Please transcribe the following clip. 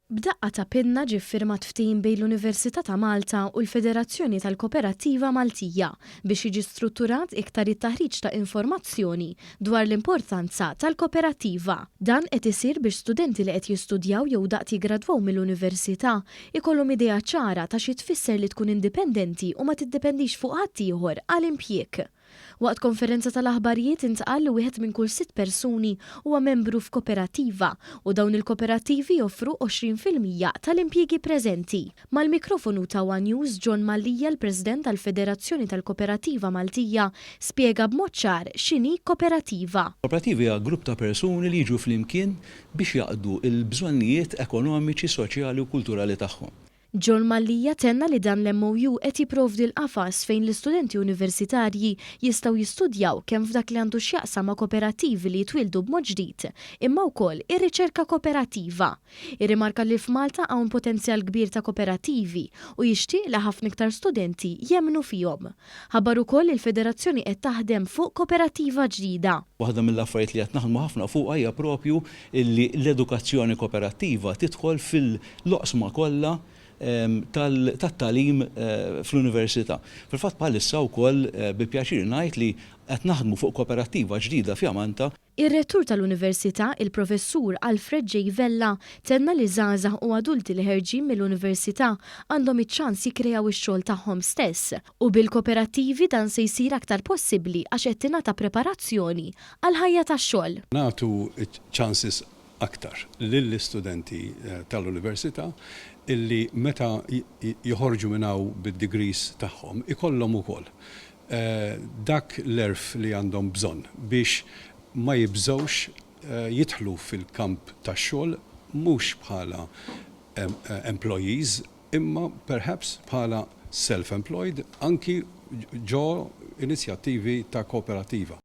B'daqqa ta' pinna ġie ffirmat ftehim bejn l-Università ta' Malta u l-Federazzjoni tal-Koperattiva Maltija biex jiġi strutturat iktar it-taħriġ ta' informazzjoni dwar l-importanza tal-koperattiva. Dan qed isir biex studenti li qed jistudjaw jew daqt jiggradwaw mill-università ikollhom idea ċara ta' xi tfisser li tkun indipendenti u ma tiddependix fuq ħaddieħor għal impjieg. Waqt konferenza tal-aħbarijiet intqal li wieħed minn kull sitt persuni huwa membru f'koperattiva u dawn il-koperattivi joffru 20% tal-impjiegi preżenti. Mal-mikrofonu ta' One News, John Mallia, l-President tal-Federazzjoni tal-Koperattiva Maltija, spjega b'mod ċar x'inhi koperattiva. Koperattiva hija grupp ta' persuni li jiġu flimkien biex jaqdu l-bżonnijiet ekonomiċi, soċjali u kulturali tagħhom. John Mallia tenna li dan l-MOU qed jipprovdi l-qafas fejn l-istudenti universitarji jistgħu jistudjaw kemm f'dak li għandu x'jaqsam ma' koperattivi li jitwieldu b'mod ġdid, imma wkoll ir-riċerka koperattiva. Irrimarka li f'Malta hawn potenzjal kbir ta' koperattivi u jixtieq li ħafna iktar studenti jemmnu fihom. Ħabbar ukoll li l-Federazzjoni qed taħdem fuq koperattiva ġdida. Waħda mill-affarijiet li qed naħdmu ħafna fuqha hija propju li l-edukazzjoni koperattiva tidħol fil-oqsma kollha tat-tagħlim fl-università. Fil-fatt bħalissa wkoll bi pjaċir ngħid li qed naħdmu fuq koperattiva ġdida fjamanta. Ir-Rettur tal-Università, il-Professur Alfred J. Vella, tenna li żgħażagħ u adulti li ħerġin mill-università għandhom iċ-ċans jikkreaw ix-xogħol tagħhom stess u bil-koperattivi dan se jsir aktar possibbli għax qed tingħata preparazzjoni għall-ħajja tax-xogħol. Nagħtu chances aktar lill-istudenti tal-università illi meta joħorġu minn hawn bid-degrees tagħhom ikollhom ukoll dak l-għerf li għandhom bżonn biex ma jibżgħux jidħlu fil-kamp tax-xogħol mhux bħala employees imma perhaps bħala self-employed anki ġo inizjattivi ta' kooperativa.